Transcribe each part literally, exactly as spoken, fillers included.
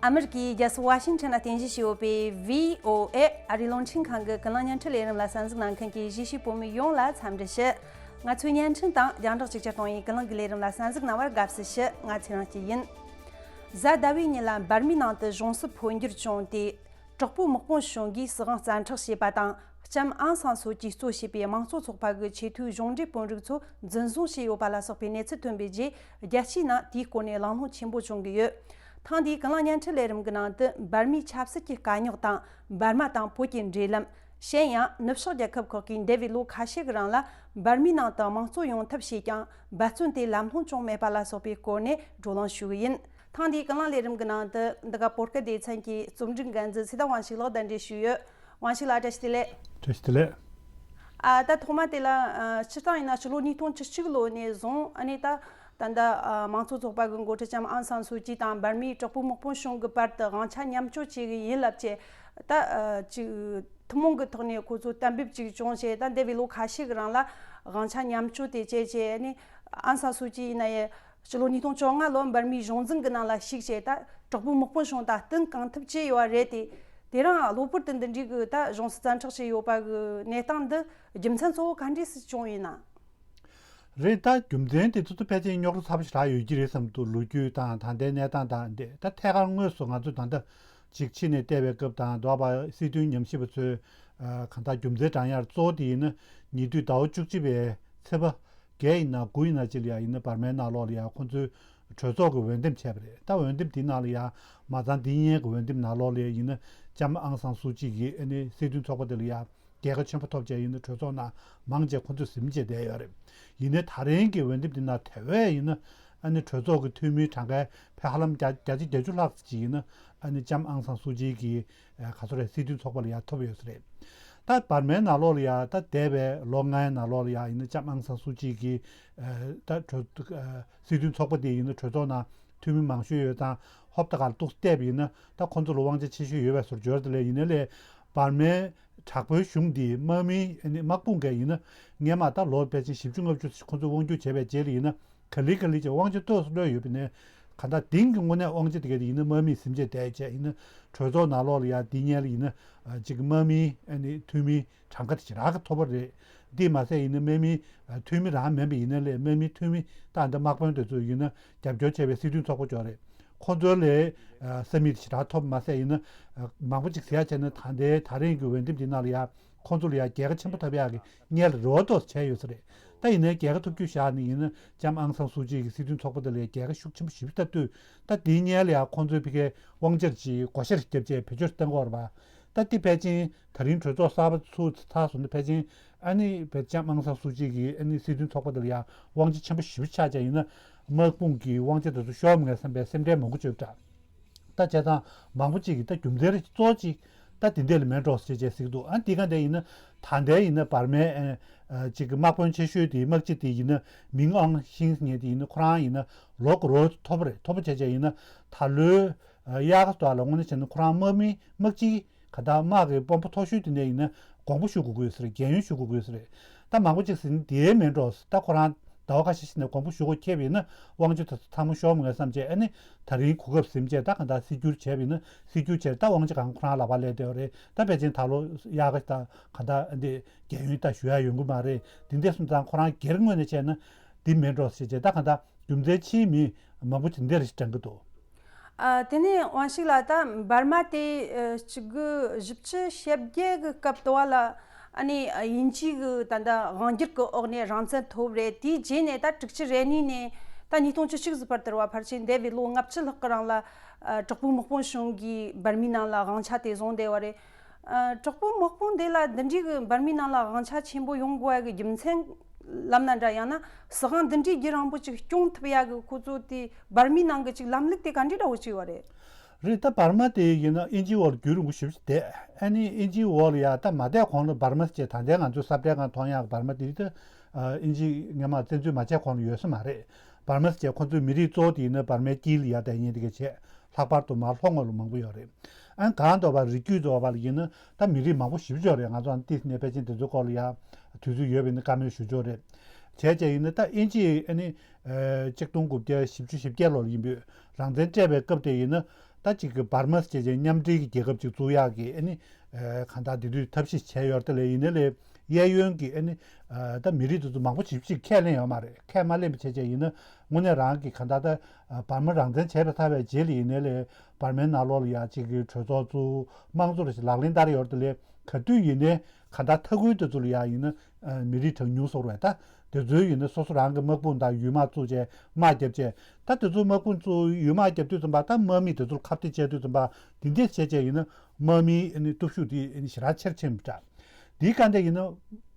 ཨ་མི་རི་ཀའི་རྒྱལ་ས་ཝ་ཤིང་ཊོན་ལ་རྟེན་གཞི་བྱས་ཡོད་པའི་བྷི་ཨོ་ཨེ་ཨ་རིའི་རླུང་འཕྲིན་ཁང་གི་ཀུན་གླེང་བརྙན་འཕྲིན་ལས་རིམ་ལ་གསན་གཟིགས་གནང་མཁན་གྱི་གཞིས་བྱེས་བོད་མི་ཡོངས་ལ་འཚམས་འདྲི་ཞུ། ང་ཚོའི་བརྙན་འཕྲིན་དང་རྒྱང་བསྒྲགས་གཅིག་གྱུར་གཏོང་བའི་ཀུན་གླེང་གི་ལས་རིམ་ལ་གསན་གཟིགས་གནང་བར་དགའ་བསུ་ཞུ། ང་ཚེ་རིང་སྐྱིད་ཡིན། གཟའ་ཟླ་བའི་ཉིན་ལ་འབར་མའི་ནང་དུ་གཞུང་སྲིད་འཕོ་འགྱུར་བྱུང་སྟེ། དྲག་པོའི་དམག་དཔུང་གཞུང་གིས་སྲིད་དབང་བཙན་འཕྲོག་བྱས་པ་དང་། ལྕམ་ཨང་སང་སུ་ཅི་གཙོ་བྱས་པའི་དམངས་གཙོ་ཚོགས་པ་གི་ཆེས་མཐོའི་གཞུང་འབྲེལ་དཔོན་རིགས་ཚོ་འཛིན་བཟུང་བྱས་ཡོད་པ་ལ་སོགས་པའི་གནས་ཚུལ་ཐོན་པའི་རྗེས། རྒྱལ་སྤྱིའི་ནང་དེའི་སྐོར་ནས་གླེང་སློང་ཆེན་པོ་བྱུང་གི་ཡོད། ཐེངས་འདིའི་ཀུན་གླེང་བརྙན་འཕྲིན་ལས་རིམ་གྱི་ནང་དུ། འབར་མའི་ཆབ་སྲིད་ཀྱི་དཀའ་རྙོག་དང་། འབར་མ་དང་བོད་ཀྱི་འབྲེལ་ལམ། གཞན་ཡང་ནུབ་ཕྱོགས་རྒྱལ་ཁབ་ཁག་གིས་འདས་པའི་ལོ་ཁ་ཤས་ཀྱི་རིང་ལ། འབར་མའི་ནང་དུ་དམངས་གཙོ་ཡོང་ཐབས་བྱས་ཀྱང་། འབད་བརྩོན་དེ་ལམ་ལྷོང་བྱུང་མེད་པ་ལ་སོགས་པའི་སྐོར་ནས་བགྲོ་གླེང་ཞུ་གི་ཡིན། ཐེངས་འདིའི་ཀུན་གླེང་ལས་རིམ་གྱི་ནང་དུ། འདི་ག་བོད་སྐད་སྡེ་ཚན་གྱི་རྩོམ་སྒྲིག་འགན་འཛིན་ཚེ་བརྟན་དབང་ཕྱུག་ལགས་གདན་འདྲེན་ཞུས་ཡོད། དབང་ཕྱུག་ལགས་བཀྲ་ཤིས་བདེ་ལེགས། བཀྲ་ཤིས་བདེ་ལེགས། ཨ། ད་ཐོག་མ་དེ་ལ། ཨ། སྤྱིར་བཏང་ཡིན་ན་ཕྱི་ལོ་ཉིས་སྟོང་བཅུ་གཅིག་ལོ་ནས་བཟུང་། ཨ་ནི་ད་ད་ལྟ། ཨ། དམངས་གཙོ་ཚོགས་པ་གི་འགོ་ཁྲིད་ལྕམ་ཨང་སང་སུ་ཅི་དང་འབར་མའི་དྲག་པོའི་དམག་དཔུང་གཞུང་གི་བར་དུ་དབང་ཆ་མཉམ་སྤྱོད་བྱེད་གི་ཡིན་ལབ་བྱས། ད། ཨ། ཅིག་ཐུན་མོང་གི་ཐོག་ནས་ཁོ་ཚོ་གཏན་འབེབས་ཅིག་བྱུང་བྱས། ད་འདས་པའི་ལོ་ཁ་ཤས་ཀྱི་རིང་ལ་དབང་ཆ་མཉམ་སྤྱོད་དེ་བྱས་བྱས། ཨ་ནི་ཨང་སང་སུ་ཅི་ཡིན་ན་ཡང་། སྤྱི་ལོ་ཉིས་སྟོང་བཅོ་ལྔ་ལོར་འབར་མའི་གཞུང་འཛིན་གྱི་ནང་ལ་ཞུགས་བྱས། ད་དྲག་པོའི་དམག་དཔུང་གཞུང་དང་བསྟུན་གང་ཐུབ་བྱས་ཡོད་པ་རེད་དེ། དེ་རིང་གློ་བུར་དུ་འདི་འདྲའི་གི་ད་གཞུང་སྲིད་བཙན་འཕྲོག་བྱས་ཡོད་པ་གི་གནས་སྟངས་འདི་རྒྱུ་མཚན་གཙོ་བོ་ག་འདྲས་སེ་བྱུང་ཡིན་ན། རེད། ད་རྒྱུ་མཚན་དེ་ཚོ་ཚོ་ཕལ་ཆེར་རྙོག་དྲ་ཚ་པོ་ཞེ་དྲག་ཡོད་ཀྱི་རེད་བསམ་འདུག། ལོ་རྒྱུས་དང་ད་ལྟའི་གནས་སྟངས་དང་འདི། ད་ཐད་ཀར་དངོས་སུ་ང་ཚོས་ད་ལྟ་ཅིག་ཕྱི་ནས་བལྟས་པའི་སྐབས་དང་། འདོགས་པ་སྲིད་དོན་ཉམས་ཞིབ་པ་ཚོས། ཨ། གང་ལྟར་རྒྱུ་མཚན་བགྲང་ཡག་གཙོ་བོ་དེ་ཡིན་ན། ཉེ་དུས་ཟླ་བ་བཅུ་གཅིག་པའི་ཚེས་པ་བརྒྱད་ཡིན་ན་དགུ་ཡིན་ན་ཅིག་ལ་ཡ་ཡིན་ན། འབར་མའི་ནང་ལོགས་ལ་ཡ་ཁོང་ཚོའི་གྲོས་ཚོགས་ཀྱི་འོས་འདེམས་བྱས་པ་རེད། ད་འོས་འདེམས་དེའི་ནང་ལ་ཡ་མ་ཚང་འདི་སྔོན་གྱི་འོས་འདེམས་ནང་ལོགས་ལ་ཡ་ཡིན་ན། ལྕམ་ཨང་སང་སུ་ཅི་གིས་ཨ་ནི་སྲིད་དོན་ཚོགས་པ་དེ་ལ་ཡ་རྒྱལ་ཁ་ཆེན་པོ་ཐོབ་བྱས། ཡིན་ན་གྲོས་ཚོགས་ནང་མང་ཆེ་ཁོང་ཚོས་ཟིན་བྱས་བསྡད་ཡོད་རེད། ཡིན་ནའི་ད་རིང་གི་འོས་འདེམས་དེ་ནང་དེ་བས་ཡིན་ན། ཨ་ནི་གྲོས་ཚོགས་ཀྱི་འཐུས་མི་གྲངས་ཀ་ཕལ་ཧ་ལམ་བརྒྱ་བརྒྱ་ཆ་བརྒྱད་ཅུ་ལྷག་ཙམ་ཅིག་ཡིན་ན། ཨ་ནི་ལྕམ་ཨང་སང་སུ་ཅི་གི། ཨ། ག་ཚོད་རེད། སྲིད་དོན་ཚོགས་པ་ལ་ཡ་ཐོབ་ཡོད་ས་རེད། ད་འབར་མའི་ནང་ལོགས་ལ་ཡ་ད་འདས་པའི་ལོ་ལྔའི་ནང་ལོགས་ལ་ཡ་ཡིན་ན་ལྕམ་ཨང་སང་སུ་ཅི་གི། ཨ། ད་གྲོས། ཨ། སྲིད་དོན་ཚོགས་པ་དེ་ཡིན་ན་གྲོས་ཚོགས་ནང་འཐུས་མི་མང་ཤོས་ཡོད་ཙང་། ཧོབ་ཏེ་ག་ལ་ཏོག་ཙམ་བལྟས་པ་ཡིན་ན། ད་ཁོང་ཚོ་ལ་དབང་ཆ་ཆེ་ཤོས་ཡོད་པའི་བཟོ་འདྲ་འགྱུར་བ་དེ་ལས། ཡིན་ནའི་ལས་འབར་མའི་དྲག་པོའི་གཞུང་འདི་དམག་མི། ཨ་ནི་དམག་དཔུང་གིས་ཡིན་ན་སྔོན་མ་ད་ལོ་ཕལ་ཆེར་བཞི་བཅུ་ལྔ་བཅུ་ཁོང་ཚོས་དབང་སྒྱུར་བྱས་པའི་རྗེས་ལ་ཡིན་ན། ག་ལེ་ག་ལེ་བྱས་དབང་ཆ་ཏོག་ཙམ་གློད་ཡོད་པ་ཡིན་ནའི། གང་ལྟར་དེང་གི་དངོས་གནས་དབང་ཆ་དེ་ག་དེ་ཡིན་ན་དམག་མིས་ཟིན་བྱས་བསྡད་བྱས། ཡིན་ན་གྲོས་ཚོགས་ནང་ལོགས་ལ་ཡ་འདི་སྔོན་ལ་ཡིན་ན། ཨ། ཅིག་དམག་མི། ཨ་ནི་འཐུས་མི་གྲངས་ཀ་དེ་ཞེ་དྲག་གི་མཐོ་པོ་རེད། འདི་མ་ཟད་ཡིན་ན་དམག་མི། ཨ། འཐུས་མི་རང་མིན་པ་ཡིན་ནའི་ལས། དམག་མི་འཐུས་མི་དང་འདི་དམག་དཔོན་དེ་ཚོ་ཡིན་ན་རྒྱབ་སྐྱོར་བྱས་པའི་སྲིད་དོན་ཚོགས་པ་ཅིག་རེད། ཁོ་ཚོ་ལས། ཨ། ས་མིག་དེ་ཞེ་དྲག་མཐོ་པོ་མ་ཟད། ཡིན་ན། ཨ། མང་པོ་ཅིག་ཟེར་ཡ་བྱས་ན། ད་ལྟའི་ད་རིང་གི་འོས་འདེམས་འདི་ནང་ལ་ཡ་ཁོང་ཚོ་ལ་ཡ་རྒྱལ་ཁ་ཆེན་པོ་ཐོབ་ཡག་གི་སྔོན་ལ་རེ་བ་ཏོག་ཙམ་བྱས་ཡོད་ས་རེད། ད་ཡིན་ནའི་རྒྱལ་ཁ་ཐོབ་རྒྱུ་བཞག་ནས་ཡིན་ན། ལྕམ་ཨང་སང་སུ་ཅི་གི་སྲིད་དོན་ཚོགས་པ་དེ་ལ་ཡ་རྒྱལ་ཁ་ཤུགས་ཆེན་པོ་ཞེ་པོ་ཐོབ་དུས། ད་དེའི་སྔོན་ལ་ཡ་ཁོང་ཚོའི་ཕ་གིའི་དབང་ཆར་ཅིག་བགོ་བཤའ་རེ་བརྒྱབ་བྱས་བེད་སྤྱོད་གཏོང་གི་ཡོད་རེད་པ། ད་དེ་ཕལ་ཆེར་ད་རིང་གྲོས་ཚོགས་གསར་པ་ཚུགས་ཚར་སོང་ན། ཕལ་ཆེར་ཨ་ནི་ཕལ་ཆེར་ལྕམ་ཨང་སང་སུ་ཅི་གི་ཨ་ནི་སྲིད་དོན་ཚོགས་པ་དེ་ལ་ཡ་དབང་ཆ་ཆེན་པོ་ཞེ་པོ་ཆགས་བྱས། ཡིན་ན་དམག་དཔུང་གི་དབང་ཆ་དེ་ཚོ་ཤོར་མི་ངེས་བསམ་པའི་སེམས་ཁྲལ་མང་པོ་བྱས་པ་འདྲ། ད་བྱས་ཙང་མང་པོ་ཅིག་གིས་ད་རྒྱུ་མཚན་རེ་གཙོ་བོ་ཅིག་ད་དེ་འདྲ་ལ་མེད་འགྲོ་ཟེར་བྱས་ཟེར་གྱི་འདུག། ཨ། འདི་ག་འདྲ་ཡིན་ན། ད་ལྟའི་ཡིན་ན་འབར་མའི། ཨ། ཅིག་གི་དམག་དཔོན་ཆེ་ཤོས་དེ། དམག་སྤྱི་དེ་ཡིན་ན་མིང་ཨང་ཤིང་ཟེར་མཁན་དེ་ཡིན་ན། ཁོ་རང་ཡིན་ན་ལོ་འགོར་མཐོ་པོ་རེད། མཐོ་པོ་བྱས་བྱས་ཡིན་ན་ད་ལོའི། ཨ། དབྱར་ཁ་དེ་ལ་དངོས་གནས་བྱས་ན་ཁོ་རང་དམག་མི། དམག་སྤྱི། ག་ད་དམག་གི་དཔོན་པོ་མཐོ་ཤོས་དེ་ནས་ཡིན་ན་དགོངས་པ་ཞུ་དགོས་ཀྱི་ཡོད་ས་རེད། རྒན་ཡོལ་ཞུ་དགོས་ཀྱི་ཡོད་ས་རེད། ད་མང་པོ་ཅིག་ཟེར་ན་དེ་མེད་འགྲོ། ད་ཁོ་རང་ཟླ་བ་ཁ་ཤས་ཤིག་ནས་དགོངས་པ་ཞུ་དགོས་ཁེལ་བ་ཡིན་ན། དབང་ཆ་དེ་ཚོ་ཚང་མ་ཤོར་མི་ངེས་བསམ་བྱས། ཨ་ནི་ད་རིང་གོ་སྐབས་ཟིན་བྱས། ད་གང་ལྟར་སྲིད་བསྒྱུར་བྱས་པ་ཡིན་ན། སྲིད་བསྒྱུར་བྱས། ད་དབང་ཆ་གང་ཁོ་རང་ལག་པ་སླེབས་བསྡད་ཡོད་རེད། ད་ཕལ་ཆེར་ད་ལོ་དབྱར་ཁ་དང་གང་ལྟར་འདི་རྒན་ཡོལ་ད་ཞུ་ཡ་ཡོང་གི་མ་རེད། དེ་འདྲ་སོང་ཙང་ཁོ་རང་སྒེར་ངོས་ནས་བྱས་ན་འདི་མེད་འགྲོ་ཟེར་བྱས། ད་གང་ལྟར་རྒྱུ་མཚན་ཕྱིའི་མི་མང་པོ་ཅིག་འདི་འདྲ་ཞིག་དྲན་གྱི་འདུག། ཨ། དེ་ནས་དབང་ཕྱུག་ལགས། ད་འབར་མ་དེ། ཨ། གཅིག་དགུ་བཞི་བཅུ་ཞེ་བརྒྱད་གི་སྐབས་དུ་བ་ལ། ཨ་ནི་དབྱིན་ཇི་གི་ད་ལྟ་དབང་སྒྱུར་གི་འོག་ནས་རང་བཙན་ཐོབ་རེད། དེའི་རྗེས་ནས་ད་དྲུག་ཅུ་རེ་གཉིས་ནས་ད་ཉིས་སྟོང་བཅུ་གཅིག་ཟིན་བར་དུ་བ། ཕལ་ཆེར་འདས་པའི་ལོ་ལྔ་བཅུ་ལྷག་གི་རིང་ལ། ཨ། དྲག་པོའི་དམག་དཔུང་གཞུང་གིས་འབར་མའི་ནང་ལ་དབང་ཆ་དེ་བཟུང་བསྡད་པ་རེད། ཨ། དྲག་པོའི་དམག་དཔུང་དེ་ལ་འདི་འདྲའི་གི་འབར་མའི་ནང་ལ་དབང་ཆ་ཆེན་པོ་ཡོང་དགོས་ཡ་གི་རྒྱུ་མཚན་ལབ་ན་འདྲ། ཡང་ན་སྲིད་དབང་འདི་འདྲའི་རྒྱུན་རིང་པོ་ཅིག་སྐྱོང་ཐུབ་ཡ་གི་ཁོ་ཚོ་དེ་འབར་མའི་ནང་གི་ཅིག་ལམ་ལུགས་དེ་ག་འདྲའི་འདྲ་བོ་ཅིག་ཡོད་རེད། རེད། ད་འབར་མ་དེ་ཡིན་ན་དབྱིན་ཇིའི་འོག་ལ་རྒྱུན་རིང་པོ་ཞེ་པོ་ཅིག་བསྡད། ཨ་ནི་དབྱིན་ཇིའི་འོག་ལ་ཡ་ད་མ་བསྡད་གོང་ལ་འབར་མ་ཟེར་བྱས། ད་ལྟའི་ང་ཚོའི་ས་བཀྲའི་སྒང་མཐོང་ཡག་འབར་མ་དེ་ད། ཨ། དབྱིན་ཇི་སྔོན་མ་བཙན་འཛུལ་མ་བྱས་གོང་ལ་ཡོད་ས་མ་རེད། འབར་མ་ཟེར་བྱས་ཁོ་ཚོའི་མི་རིགས་གཙོ་བོ་དེ་ཡིན་ན་འབར་མའི་དཀྱིལ་ལ་ཡ་བསྡད་མཁན་དེ་ག་བྱས། ལྷག་པར་དུ་མར་ལྷོ་ངོས་ལ་མང་པོ་ཡོད་རེད། ཨ། གང་ལྟར་བ་རིགས་རྒྱུད་ཚོ་བ་ལ་ཡིན་ན་ད་མི་རིགས་མང་པོ་ཞེ་པོ་ཅིག་ཡོད་རེད། ང་ཚོ་ཨ་ནི་ཏིས་ནས་པེ་ཅིན་དེ་ཚོའི་སྐོར་ལ་ཡ་དུས་ཚོད་ཡོད་པ་ཡིན་ན་བཀའ་མོལ་ཞུ་ཆོག་རེད། བྱས་བྱས་ཡིན་ན་ད་དབྱིན་ཇི་ཨ་ནི། ཨ། གཅིག་སྟོང་དགུ་བརྒྱ་བཞི་བཅུ་ཞེ་བརྒྱད་ལོར་ཡིན་པའི་རང་བཙན་སྤྲད་པའི་སྐབས་དེ་ཡིན་ན། ད་ཅིག་གི་བར་མ་ཟེར་བྱས་མཉམ་འབྲེལ་གྱི་རྒྱལ་ཁབ་ཅིག་བཙུགས་ཡག་གི་ཨ་ནི་གང་ལྟར་དེ་དུས་ཐབས་ཤེས་བྱས་ཡོད་རེད་དེ་ལས་ཡིན་ནའི་ལས་གཡས་གཡོན་གྱི་ཨ་ནི་ད་མི་རིགས་དེ་ཚོ་མང་པོ་ཞིག་ཅིག་ཁས་ལེན་ཡོད་མ་རེད། ཁས་མ་ལེན་པ་བྱས་བྱས་ཡིན་ན་དངོས་གནས་རང་གི་གང་ལྟར་ད་བར་མ་རང་བཙན་བྱས་པ་ཚར་བའི་རྗེས་ལ་ཡིན་ནའི་ལས་བར་མའི་ནང་ལོགས་ལ་ཡ་ཅིག་གི་གྲོས་ཚོགས་བཙུགས་དམངས་གཙོ་རེ་ཞིག་ལག་ལེན་བསྟར་ཡོད་རེད་དེ་ལས་ག་དུས་ཡིན་ནའི་གང་ལྟར་མཐའ་ཁུལ་དེ་ཚོ་ལ་ཡ་ཡིན་ན་མི་རིགས་གྲངས་ཉུང་སོགས་རེད་ད། དེ་ཚོའི་ཡིན་ན་སོ་སོ་རང་གི་དམག་དཔུང་དང་ཡུལ་དམག་བཙུགས་བྱས་དམག་བརྒྱབ་བྱས་ད་དེ་ཚོའི་དམག་དཔུང་བཙུགས་ཡུལ་དམག་བརྒྱབ་དུས་ཙམ་པ་ད་དམག་མི་དེ་ཚོར་ཁ་གཏད་བཅད་དུས་ཙམ་པ་འདི་འདྲས་བྱས་བྱས་ཡིན་ན་དམག་མིའི་ཨ་ནི་སྟོབས་ཤུགས་དེ་ཨ་ནི་ཞེ་དྲག་ཆེར་ཕྱིན་པ་འདྲ། འདིའི་སྐབས་འདི་ཡིན་ན་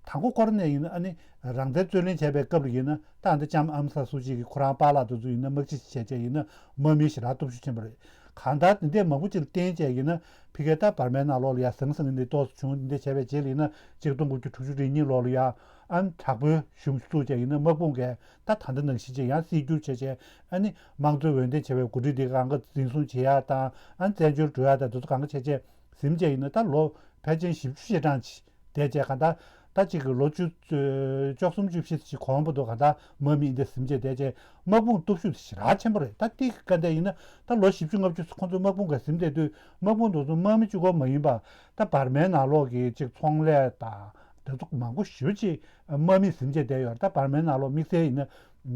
དང་པོ་ཁོ་རང་ནས་ཡིན་ན་ཨ་ནི་རང་བཙན་རྩོད་ལེན་བྱས་པའི་སྐབས་ལ་ཡིན་ན་ད་ཨ་ནི་ལྕམ་ཨང་སན་སུ་ཅི་གི་ཁོ་རང་པཱ་ལགས་དེ་ཚོ་ཡིན་ན་དམག་སྤྱི་བྱས་བྱས་ཡིན་ན་དམག་མི་ཞེ་དྲག་སྟོབས་ཤུགས་ཆེན་པོ་རེད། གང་ལྟར་འདི་འདྲས་མང་པོ་ཅིག་བསྟེན་བྱས་ཡིན་ན་ཕ་གིར་ད་བར་མའི་ནང་ལོགས་ལ་ཡ་ཟང་ཟིང་འདི་ཏོག་ཙམ་བྱུང་འདི་འདྲས་བྱས་པའི་རྗེས་ལ་ཡིན་ན་གཅིག་སྟོང་དགུ་བརྒྱ་དྲུག་ཅུ་རེ་གཉིས་ལོགས་ལ་ཡ་ཨ་ནི་དྲག་པོའི་གཞུང་བཙུགས་བྱས་ཡིན་ན་དམག་དཔུང་གིས་ད་ད་ལྟ་ནང་བཞིན་ཅིག་ཡང་སྲིད་བསྒྱུར་བྱས་བྱས་ཨ་ནི་དམངས་གཙོའི་འོས་འདེམས་བྱས་པའི་འགོ་ཁྲིད་འདི་གང་ག་འཛིན་བཟུང་བྱེད་ཡ་དང་ཨ་ནི་བཙན་བྱོལ་འགྲོ་ཡ་དང་དེ་ཚོ་གང་ག་བྱས་བྱས་ཟིན་བྱས་ཡིན་ན་ད་ལོ་ཕལ་ཆེར་བཞི་བཅུ་ཞེ་གྲངས་ཅིག་བསྡད་བྱས་གང་ལྟར་ད་གཅིག་གི་ལོ་བཅུ་བཅུ་གསུམ་བཅུ་བཞི་ཅིག་གོང་བར་དུ་གང་ལྟར་དམག་མི་འདི་ཟིན་བྱས་བསྡད་བྱས་དམག་དཔུང་སྟོབས་ཤུགས་ཞེ་དྲག་ཆེན་པོ་རེད། ད་ཏིག་ག་འདྲ་ཡིན་ན་ད་ལོ་བཞི་བཅུ་ལྔ་བཅུ་ཁོང་ཚོའི་དམག་དཔུང་ག་ཟིན་བསྡད་དུས་དམག་དཔུང་དེ་ཚོ་དམག་མི་གཅིག་པོ་མ་ཡིན་པ་ད་བར་མའི་ནང་ལོགས་ཀྱི་གཅིག་ཚོང་ལས་དང་དེ་ཚོ་མང་པོ་ཞེ་པོ་ཅིག་དམག་མི་ཟིན་བྱས་བསྡད་ཡོད་རེད། ད་བར་མའི་ནང་ལོགས་དམིགས་བསལ་ཡིན་ན་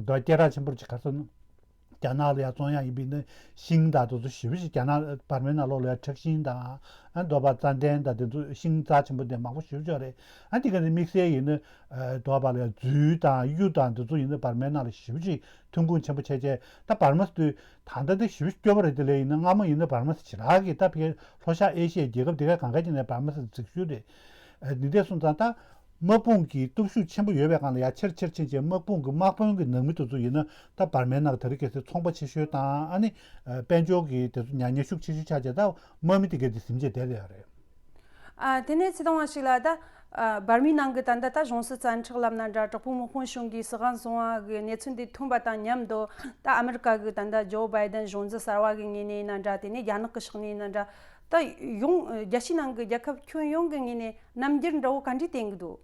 ད་སྐད་གྲགས་ཆེན་པོ་ཅིག་ག་ཚོད་ན། རྒྱ་ནག་ལ་ཡང་བཙོང་ཡག་ཡིན་པས་ན་ཤིང་དང་དེ་ཚོ་ཞེ་པོ་ཅིག་རྒྱ་ནག་བར་མའི་ནང་ལོགས་ལ་ཡང་ཁྲག་ཤིང་དང་ཨ་འདོ་བ་ཙན་དན་དང་དེ་ཚོ་ཤིང་རྩ་ཆེན་པོ་དེ་མང་པོ་ཞེ་པོ་ཅིག་རེད། ཨ་དེ་ག་ནས་དམིགས་བསལ་ཡིན་ན་འདོ་བ་ལ་ཡང་རྫུས་དང་གཡུ་དང་དེ་ཚོ་ཡིན་ན་བར་མའི་ནང་ལ་ཞེ་པོ་ཅིག་ཐོན་ཁུངས་ཆེན་པོ་བྱས་བྱས་ད་བར་མ་ཟེར་དུས་ད་ལྟ་དེ་ཞེ་པོ་ཅིག་སྐྱོ་པོ་རེད། དེ་ལས་ཡིན་ན་སྔ་མོ་ཡིན་ན་བར་མ་ཟེར་ཞེ་དྲག་གི་ད་ཕ་གི་ལྷོ་ཤར་ཨེ་ཤི་ཡའི་རྒྱལ་ཁབ་དེ་ག་གང་ག་ཅིག་ནས་བར་མ་ཟེར་འཛུགས་ཞུས་རེད། འདི་འདྲ་སོང་ཙང་ད། དམག་དཔུང་གི་སྟོབས་ཤུགས་ཆེན་པོ་ཡོད་པའི་སྒང་ལ་ཡ་ཆེར་ཆེར་ཕྱིན་བྱས་དམག་དཔུང་གི་དམག་དཔོན་གྱི་ནང་མི་དེ་ཚོ་ཡིན་ན་ད་བར་མའི་ནང་གི་དེ་རིང་ཁ་སང་ཚོང་པ་ཆེ་ཤོས་དང་ཨ་ནི་དཔལ་འབྱོར་གྱི་དེ་ཚོ་ཉམས་ཉེས་ཤུགས་ཆེ་ཤོས་ཆགས་བྱས་ད་དམག་མི་དེ་གས་དེ་ཟིན་བྱས་བསྡད་ཡོད་རེད། ཨ། དེ་ནས་ཚེ་དང་བ་ཞིག་ལ་ད་ཨ། འབར་མའི་ནང་གི་ད་ལྟ་ད་གཞུང་སྲིད་བཙན་ཁྲིད་ལབ་ན་འདྲ། དྲག་པོའི་དམག་དཔུང་གཞུང་གིས་སྲིད་དབང་བཟུང་བ་གི་གནས་ཚུལ་འདི་ཐོན་པ་དང་མཉམ་དུ་ད་ཨ་མི་རི་ཀ་གི་ད་ལྟ་ཇོ་བྷའི་ཌེན་གཞུང་འཛིན་གསར་བ་གི་ངོས་ནས་ཡིན་ན་འདྲ། དེ་ནས་རྒྱ་ནག་གི་ཕྱོགས་ནས་ཡིན་ན་འདྲ། ད་ཡོངས་རྒྱལ་སྤྱིའི་ནང་གི་རྒྱལ་ཁབ་ཁྱོན་ཡོངས་ཀྱི་ངོས་ནས། རྣམ་འགྱུར་འདྲ་བོ་ག་འདྲས་བསྟན་གྱི་འདུག་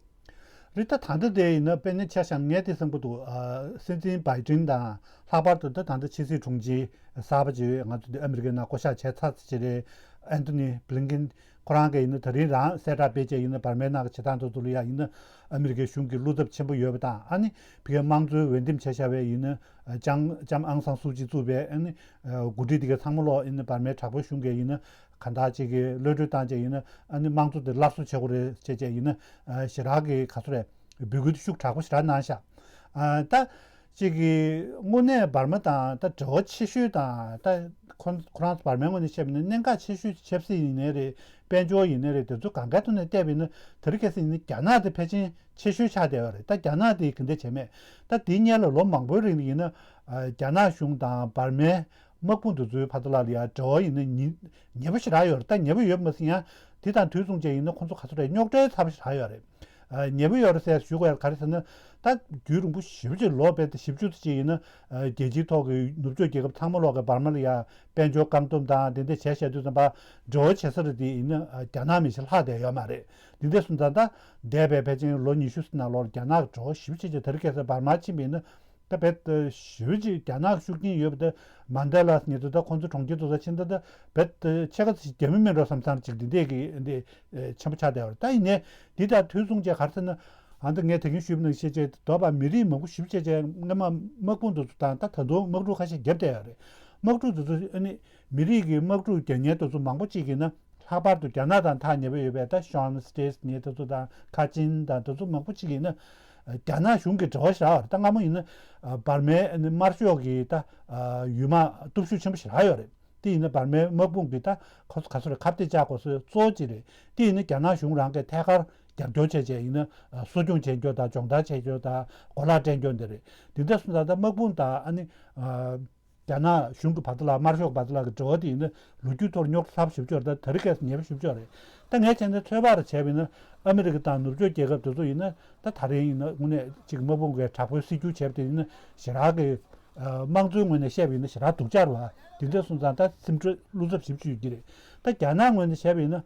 རེད། ད་ད་ལྟ་དེ་ཡིན་ན་དཔེར་ན་ཆ་བཞག་ན་ངས་དེ་བསམ་གྱི་འདུག་ཨ། སྲིད་འཛིན་བྷའི་ཌེན་དང་ལྷག་པར་དུ་ད་ད་ལྟ་ཕྱི་སྲིད་དྲུང་ཆེ་གསར་པ་ཅིག་ང་ཚོ་འདི་ཨ་མི་རི་ཀའི་ནང་བསྐོ་བཞག་བྱས་ཚར་ཚར་ཅིག་རེད། ཨན་ཐོ་ནི་བྷི་ལིན་ཀེན་ཁོ་རང་གིས་ཡིན་ན་ད་རིང་རང་གསལ་བསྒྲགས་སྤེལ་བྱས་ཡིན་ན་འབར་མའི་ནང་གི་བྱེད་སྟངས་དེ་ཚོ་ལ་ཡ་ཡིན་ན་ཨ་མི་རི་ཀའི་གཞུང་གི་བློ་འཚབ་ཆེན་པོ་ཡོད་པ་དང་། ཨ་ནི་ཕ་གིའི་དམངས་གཙོའི་འོས་འདེམས་བྱས་བཞག་པའི་ཡིན་ན་ལྕམ་ལྕམ་ཨང་སང་སུ་ཅི་གཙོས་པའི་ཨ་ནི་འགོ་ཁྲིད་དེ་གའི་ཚང་མ་ལོག་ཡིན་ན་འབར་མའི་དྲག་པོའི་གཞུང་གིས་ཡིན་ན། གང་ལྟར་ཅིག་གི་གློད་གྲོལ་བཏང་བྱས་ཡིན་ན་ཨ་ནི་དམངས་གཙོ་དེ་སླར་གསོ་བྱེད་དགོས་རེད་ཅེས་བྱས་ཡིན་ན་ཨ། ཞེ་དྲག་གི་ག་ཚོད་རེད། འབོད་སྐུལ་དེ་ཤུགས་དྲག་པོ་ཞེ་དྲག་གནང་ཤག་ཨ། ད་ཅིག་གི་དངོས་གནས་འབར་མ་དང་ད་འབྲེལ་བ་ཆེ་ཤོས་དང་ད་ཁོ་ཁོ་རང་ཚོ་འབར་མའི་ངོས་ནས་བཤད་པ་ཡིན་ན་གནད་འགག་ཆེ་ཤོས་ཆབ་སྲིད་ཡིན་ནའི་རེད། དཔལ་འབྱོར་ཡིན་ནའི་རེད། དེ་ཚོ་གང་གའི་ཐོག་ནས་བལྟས་པ་ཡིན་ན་དེ་རིང་ཁ་སང་ཡིན་ན་རྒྱ་ནག་དེ་ཕལ་ཆེར་ཆེ་ཤོས་ཆགས་བསྡད་ཡོད་རེད། ད་རྒྱ་ནག་དེ་ག་འདྲ་བྱས་མེད། ད་དེའི་སྔོན་ལ་ལོ་མང་པོའི་རིང་ལ་ཡིན་ན་ཨ། རྒྱ་ནག་གཞུང་དང་འབར་མའི་དམག་དཔུང་དེ་ཚོའི་བར་དུ་ལ་ཡ་འབྲེལ་བ་ཡིན་ན་ཉེ་ཉེ་པོ་ཞེ་དྲག་ཡོད་རེད། ད་ཉེ་པོ་ཡོད་མ་ཟིན་ཡང་དེ་དང་དུས་མཚུངས་བྱས་ཡིན་ན་ཁོང་ཚོ་ག་ཚོད་རེད། རྙོག་དྲའི་ཚ་པོ་ཞེ་དྲག་ཡོད་རེད། ཨ། ཉེ་པོ་ཡོད་རེད་ཟེར་ཞུ་དགོས་ཡ་ག་རེ་ཟེར་ན། ད་རྒྱུན་རིང་པོ་ཞེ་པོ་ཅིག་ལོ་བརྒྱད་དང་བཞི་བཅུ་ཙམ་ཅིག་ཡིན་ན་ཨ། རྒྱལ་སྤྱིའི་ཐོག་གི་ནུབ་ཕྱོགས་རྒྱལ་ཁབ་ཚང་མ་ལོག་གི་འབར་མ་ལ་ཡ་དཔལ་འབྱོར་བཀག་སྡོམ་དང་དེ་འདྲ་བྱས་བཞག་དུས་ཙམ་པ་འབྲེལ་བ་བྱེད་ས་རེད། དེ་ཡིན་ན་ཨ། རྒྱ་ནག་མི་ཞིག་ལྷག་བསྡད་ཡོད་མ་རེད། འདི་འདྲ་སོང་ཙང་ད་འདས་པའི་ཕལ་ཆེར་ལོ་ཉི་ཤུ་ཙམ་ནང་ལོགས་རྒྱ་ནག་གི་འབྲེལ་བ་ཞེ་པོ་ཅིག་ཅིག་དེ་རིང་ཁ་སང་འབར་མ་ཕྱིན་པ་ཡིན་ན། ད་རྦད་དེ་ཞེ་པོ་ཅིག་རྒྱ་ནག་ཤུགས་རྐྱེན་ཡོད་པ་དེ་མན་ཌེ་ལ་ཉིད་དུ་ད་ཁོང་ཚོ་གྲོང་ཁྱེར་དུ་ད་ཕྱིན་ད་ད་རྦད་དེ་ཕྱེད་ཀ་ཙམ་རྒྱ་མི་མིན་འགྲོ་བསམ་བསམ་ཅིག་འདི་འདྲས་ཀྱི་འདི་ཆེན་པོ་ཆགས་བསྡད་པ་རེད། ད་ཡིན་ནའི་འདི་དང་དུས་མཚུངས་བྱས་ག་རེ་ཟེར་ན། ཨ། ད་ངས་ད་གིན་ཞུས་པ་ནང་བཞིན་བྱས་འདོད་པ་མི་རིགས་མང་པོ་ཞེ་པོ་ཅིག་བྱས་སྔོན་མ་དམག་དཔུང་དེ་ཚོ་དང་ད་ད་དུང་དམག་འཁྲུག་ཁ་ཤས་བརྒྱབ་བསྡད་ཡོད་རེད། དམག་འཁྲུག་དེ་ཚོ་ཨ་ནི་མི་རིགས་ཀྱི་དམག་འཁྲུག་རྒྱག་མཁན་དེ་ཚོ་མང་པོ་ཅིག་ཡིན་ན། ལྷག་པར་དུ་རྒྱ་ནག་དང་ཐག་ཉེ་པོ་ཡོད་པའི་ད་ཤོན་སི་ཊེ་ཊི་ནས་དེ་ཚོ་དང་ཁ་ཆིན་དང་དེ་ཚོ་མང་པོ་ཅིག་ཡིན་ན་རྒྱ་ནག་གཞུང་གི་འབྲེལ་བ་ཞེ་དྲག་ཡོད་རེད། ད་སྔ་མོ་ཡིན་ན་འབར་མའི་དམར་ཤོག་གི་ད་ཡུལ་དམག་སྟོབས་ཤུགས་ཆེན་པོ་ཞེ་དྲག་ཡོད་རེད། དེ་ཡིན་ན་འབར་མའི་དམག་དཔུང་གི་ད་ཁོ་ཚོ་ག་ཚོད་རེད། ཁ་གཏད་བཅག་དགོས་སའི་གཙོ་བོ་གཅིག་རེད། དེ་ཡིན་ན་རྒྱ་ནག་གཞུང་རང་གིས་ཐད་ཀར་རྒྱབ་སྐྱོར་བྱས་བྱས་ཡིན་ན་གསོ་སྐྱོང་བྱས་རྒྱུ་དང་སྦྱོང་བརྡར་བྱས་རྒྱུ་དང་གོ་ལག་སྤྲད་རྒྱུ་འདི་རེད། དེ་འདྲ་སོང་ཙང་ད་དམག་དཔུང་དང་ཨ་ནི། རྒྱ་ནག་གཞུང་གི་བར་དུ་ལ་དམར་ཤོག་བར་དུ་ལ་གི་འབྲེལ་བ་དེ་ཡིན་ན་ལོ་རྒྱུས་ཐོག་རྙོག་དྲ་ཚ་པོ་ཞེ་པོ་ཅིག་ཡོད་རེད། ད་དེ་རིང་ཁ་སང་ཉེ་པོ་ཞེ་པོ་ཅིག་ཡོད་རེད། ད་ངས་བྱས་ན་ཚོད་དཔག་རེ་བྱས་པ་ཡིན་ན་ཨ་མི་རི་ཀ་དང་ནུབ་ཕྱོགས་རྒྱལ་ཁབ་དེ་ཚོ་ཡིན་ན་ད་ད་རིང་ཡིན་ན་དངོས་གནས་ཅིག་དམག་དཔུང་གིས་དྲག་པོའི་སྲིད་བསྒྱུར་བྱས་པ་དེ་ཡིན་ན་ཞེ་དྲག་གི་དམངས་གཙོའི་ངོས་ནས་བཤད་པ་ཡིན་ན་ཞེ་དྲག་སྡུག་ཅག་རེད་བ། དེ་འདྲ་སོང་ཙང་ད་སེམས་ཁྲལ་བློ་འཚབ་ཞེ་པོ་ཅིག་ཡོད་ཀྱི་རེད། ད་རྒྱ་ནག་ངོས་ནས་བྱས་པ་ཡིན་ན།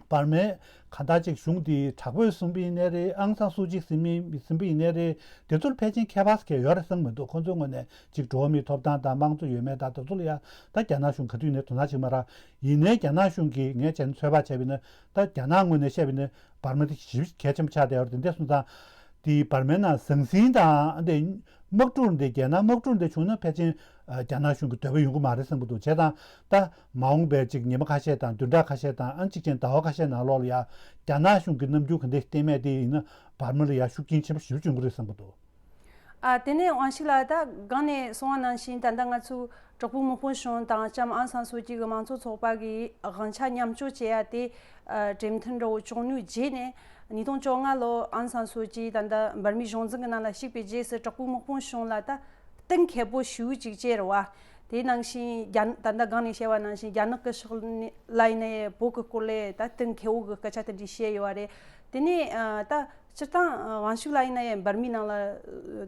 འབར་མའི་གང་ལྟར་ཅིག་གཞུང་འདི་དྲག་པོས་བཟུང་པ་ཡིན་ནའི་རེད། ཨང་སང་སུའུ་ཅི་ཟིན་པ་ཡིན་ཟིན་པ་ཡིན་ནའི་རེད། དེ་ཚོར་ཕལ་ཆེར་ཁྱད་པར་གང་ཡང་ཡོད་རེད་བསམ་མི་འདུག་ཁོང་ཚོའི་ངོས་ནས་ཅིག་འགྲོ་བ་མིའི་ཐོབ་ཐང་དང་དམངས་གཙོ་ཡོད་མེད་དང་དེ་ཚོ་ལ་ཡང་ད་རྒྱ་ནག་གཞུང་ག་དུས་ནས་དོ་སྣང་བྱེད་ཀྱི་མ་རེད། ཡིན་ནའི་རྒྱ་ནག་གཞུང་གིས་ངས་བྱས་ན་ཚོད་དཔག་བྱས་པ་ཡིན་ན། ད་རྒྱ་ནག་ངོས་ནས་བཤད་པ་ཡིན་ན་འབར་མ་དེ་ཞེ་པོ་གལ་ཆེན་པོ་ཆགས་བསྡད་ཡོད་རེད། དེ་འདྲ་སོང་ཙང་དེ་འབར་མའི་ནང་ཟང་ཟིང་དང་འདི་དམག་འཁྲུག་འདི་རྒྱ་ནག་དམག་འཁྲུག་འདི་བྱུང་ན་ཕལ་ཆེར་རྒྱ་ནག་གཞུང་གི་འདོད་པ་ཡོང་གི་མ་རེད་བསམ་གྱི་འདུག་བྱས་ཙང་ད་མ་འོངས་པའི་ཅིག་ཉི་མ་ཁ་ཤས་དང་བདུན་ཕྲག་ཁ་ཤས་དང་ཨ་ནི་གཅིག་ཅན་ཟླ་བ་ཁ་ཤས་ནང་ལོགས་ལ་ཡ་རྒྱ་ནག་གཞུང་གི་རྣམ་འགྱུར་ག་འདྲ་བསྟན་མེད་དེ་ཡིན་ན་འབར་མ་ལ་ཡ་ཤུགས་རྐྱེན་ཆེན་པོ་ཞེ་པོ་འབྱུང་གི་རེད་བསམ་གྱི་འདུག་ཨ། དེ་ནས་དབང་ཕྱུག་ལགས། ད་སྒང་ནས་གསུངས་པ་ནང་བཞིན་ད་ལྟ་ང་ཚོའི་དྲག་པོའི་དམག་དཔུང་གཞུང་དང་ལྕམ་ཨང་སང་སུའུ་ཅི་གི་དམངས་གཙོ་ཚོགས་པ་གི་དབང་ཆ་མཉམ་སྤྱོད་བྱེད་ཡ་དེ་ཨ་གྲོས་མཐུན་འདྲ་བོ་བཅུ་གཉིས་རྗེས་ནས་ཉིས་སྟོང་བཅོ་ལྔ་ལོ་ཨང་སང་སུའུ་ཅི་ད་ལྟ་འབར་མའི་གཞུང་འཛིན་གྱི་ནང་ལ་ཞུགས་པའི་རྗེས་སུ་དྲག་པོའི་དམག་དཔུང་གཞུང་ལ་ད་གཏིང་ཁེལ་པོ་ཞེ་པོ་ཅིག་སྐྱེས་རེད་བ། དེ་ནང་བཞིན་རྒྱ་ད་ལྟ་སྒང་ནས་བཤད་པ་ནང་བཞིན་རྒྱ་ནག་གི་ཕྱོགས་ནས་ལ་ཡིན་ནའི་བོད་ཀྱི་སྐོར་ལ་ད་གཏིང་ཁེལ་པོ་གི་སྐད་ཆ་དེ་འདྲ་བཤད་ཡོད་པ་རེད། དེ་ནས་ཨ་ད་སྤྱིར་བཏང་ཨ་དབང་ཕྱུག་ལགས་ཡིན་ན་ཡང་འབར་མའི་ནང་ལ་ཨ་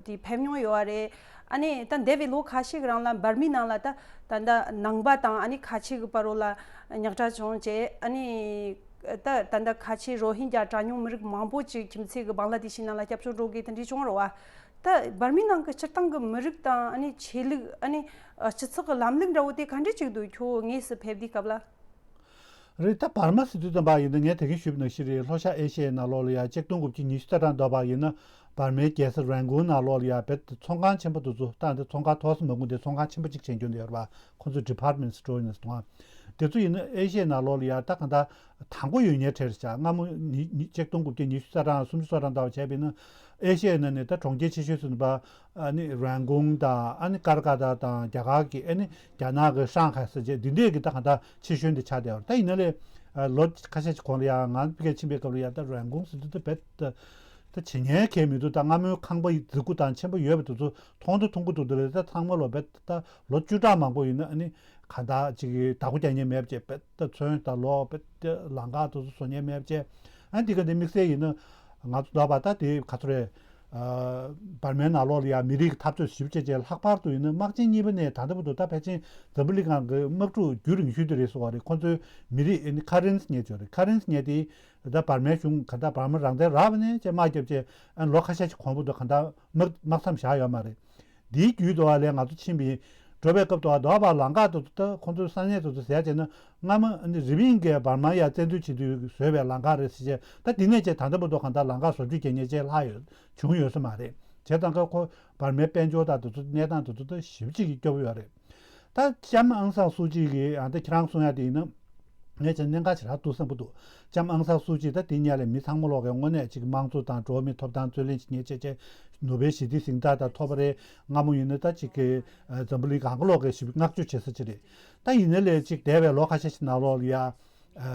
དེ་ཕེབས་མྱོང་ཡོད་པ་རེད། ཨ་ནི་ད་འདས་པའི་ལོ་ཁ་ཤས་ཀྱི་རིང་ལ་འབར་མའི་ནང་ལ་ད་ད་ལྟ་ནང་པ་དང་ཨ་ནི་ཁ་ཆེ་གི་བར་ལ་ཉག་ཕྲ་བྱུང་བྱས། ཨ་ནི་ད་ད་ལྟ་ཁ་ཆེ་རོ་ཧིན་རྒྱ་གྲངས་ཉུང་མི་རིགས་མང་པོ་ཅིག་ཁྱིམ་མཚེས་ཀྱི་བང་ལ་དེ་ཤི་ནང་ལ་སྐྱབས་བཅོལ་འགྲོ་དགོས་དེ་འདྲ་བྱུང་རེད་བ། ད་འབར་མའི་ནང་གི་སྤྱིར་བཏང་གི་མི་རིགས་དང་ཨ་ནི་ཆོས་ལུགས་ཨ་ནི་སྤྱི་ཚོགས་ཀྱི་ལམ་ལུགས་འདྲ་བོ་དེ་ག་འདྲ་ཅིག་འདུག་ཁྱོད་དངོས་སུ་ཕེབས་དུས་སྐབས་ལ། རེད། ད་འབར་མ་ཟེར་དུས་ཙམ་པ་ཡིན་ན་ངས་དེ་གིན་ཞུས་པ་ནང་བཞིན་རེད། ལྷོ་ཤར་ཨེ་ཤི་ཡའི་ནང་ལོགས་ལ་ཡ་ཆིག་སྟོང་དགུ་བརྒྱ་ཉི་ཤུ་རྩ་གྲངས་འདྲ་བ་ཡིན་ན་འབར་མའི་རྒྱལ་ས་རན་གུན་ནང་ལོགས་ལ་ཡ་བེད་ཚོང་ཁང་ཆེན་པོ་དེ་ཚོ་ད་འདི་ཚོང་ཁང་ཐོག་སུ་མ་དགོས་འདི་ཚོང་ཁང་ཆེན་པོ་གཅིག་བྱས་རྒྱུ་འདི་ཡོད་རེད་པ། ཁོང་ཚོ་department store་ཡིན་ན་ཟེར་དང་། དེ་ཚོ་ཡིན་ན་ཨེ་ཤི་ཡའི་ནང་ལོགས་ལ་ཡ་ད་གང་ལྟར་དང་པོ་ཡོད་མཁན་གྲས་རེད་ཤག་སྔ་མོ་ཉི་ཉི་ཆིག་སྟོང་དགུ་བརྒྱ་ཉི་ཤུ་རྩ་གྲངས་སུམ་ཅུ་སོ་གྲངས་འདྲ་བ་བྱས་པ་ཡིན་ན་ཨེ་ཤི་ཡའི་ནང་ནས་ད་གྲོང་ཁྱེར་ཆེ་ཤོས་ཟེར་ན་པ། ཨ་ནི་རན་གུན་དང་ཨ་ནི་ཀལ་ཀ་ཏ་དང་རྒྱ་གར་གྱི་ཨ་ནི་རྒྱ་ནག་གི་ཧྲང་ཧའེ་ཟེར་བྱས་འདི་འདྲས་ཀྱི་ད་གང་ལྟར་ཆེ་ཤོས་འདི་ཆགས་བསྡད་པ་རེད། ད་ཡིན་ན་ལས་ལོ་ཁ་ཤས་ཀྱི་གོང་ལ་ཡང་ང་ཕ་གིར་ཕྱིན་པའི་སྐབས་ལ་ཡང་ད་རན་གུན་ཟེར་དུས་ད་བེད་ད་ད་བྱེད་མཁན་གང་ཡང་མི་འདུག་ད་སྔ་མོའི་ཁང་པ་ཡི་རྫིག་པོ་དང་ཆེན་པོ་ཡོད་པ་དེ་ཚོ་མཐོང་དུ་མཐོང་གི་འདུག་དེ་ལས་ད་ཚང་མ་ལོ་བེད་ད་ལོ་བཅུ་ཕྲག་མང་པོ་ཡིན་ན་ཨ་ནི་གང་ལྟར་ཅིག་བདག་པོ་རྒྱག་མཁན་མེད་པ་བྱས་བེད་ད་ཚོན་དང་ལོག་བེད་ད་ལམ་ཁ་དེ་ཚོ་བཟོ་མཁན་མེད་པ་བྱས། ཨ་ནི་འདི་ག་འདི་དམིགས་བསལ་ཡིན་ན་ང་ཚོ་ལབ་པ་ད་དེ་ག་ཚོད་རེད། འབར་མའི་ནང་ལོགས་ལ་ཡང་མི་རིགས་ཀྱི་འཐབ་རྩོད་ཞིབ་དཔྱད་བྱས། ལྷག་པར་དུ་ཡིན་ན་དམག་ཆེན་གཉིས་པ་ནས་ད་ལྟ་བར་དུ་ད་ཕལ་ཆེར་འཛམ་བུ་གླིང་སྒང་གི་དམག་འཁྲུག་རྒྱུན་རིང་ཤོས་དེ་རེད་ཟེར་བ་རེད། ཁོ་ཚོའི་མི་རིགས་ཨ་ནི་ཁ་རན་སི་ཉེ་ཆོག་རེད། ཁ་རན་སི་ཉེ་དེ་ད་འབར་མའི་གཞུང་ག་ད་འབར་མ་རང་བཙན་རག་པ་ནས་ཅེས་དམག་བརྒྱབ་བྱས་ཨ་ནི་ལོ་ཁ་ཤས་ཤིག་གོང་བར་དུ་ག་ད་དམག་དམག་མཚམས་བཞག་ཡོད་མ་རེད། འདིའི་བརྒྱུད་དུ་བ་ལས་ང་ཚོ་ཕྱིན་པ་ཡིན། འགྲོ་བའི་སྐབས་དུ་བ་དོ་བ་ལམ་ཁ་དུ་ད་ཁོང་ཚོའི་ས་གནས་དུ་དུ་ཟེར་བྱས་ན་སྔ་མ་ཨ་ནི་རི་པིན་གྱིས་འབར་མ་ཡ་བཙན་འཛུལ་བྱེད་དུས་བཟོས་པའི་ལམ་ཁ་རེད་ཟེར་བྱས། ད་འདི་ནས་བྱས་ད་ལྟ་བར་དུ་གང་ལྟར་ལམ་ཁ་བཟོ་བཅོས་བྱེད་མཁན་ཅིག་ལྷག་ཡོད་བྱུང་ཡོད་ས་མ་རེད། བྱས་ཙང་ཁ་ཁོ་འབར་མའི་དཔལ་འབྱོར་དང་དེ་ཚོ་གནས་སྟངས་དེ་ཚོ་ད་ཞེ་པོ་ཅིག་གི་སྐྱོ་པོ་ཡོད་རེད། ད་ལྕམ་ཨང་སང་སུའུ་ཅི་གི་ཨ་ད་ཁྱེད་རང་གསུང་ཡ་དེ་ཡིན་ན། ངས་ཀྱང་གནད་འགག་ཞེ་དྲག་འདུག་བསམ་གྱི་འདུག་ལྕམ་ཨང་སང་སུའུ་ཅི་ད་དེ་སྔོན་ལ་མི་ཚང་མ་ལོག་གི་དངོས་གནས་ཅིག་དམངས་གཙོ་དང་འགྲོ་བ་མིའི་ཐོབ་ཐང་རྩོད་ལེན་བྱེད་མཁན་བྱས་བྱས་ནོ་བེལ་ཞི་བདེའི་གཟེངས་རྟགས་དང་ཐོབ་པ་རེད། སྔ་མོ་ཡིན་ན་ད་ཅིག་གི་འཛམ་བུ་གླིང་གང་ག་ལོག་གི་ཞེ་པོ་བསྔགས་བརྗོད་བྱེད་ས་ཅིག་རེད། ད་ཡིན་ན་ལས་ཅིག་འདས་པའི་ལོ་ཁ་ཤས་ཤིག་ནང་ལོག་ལ་ཡ།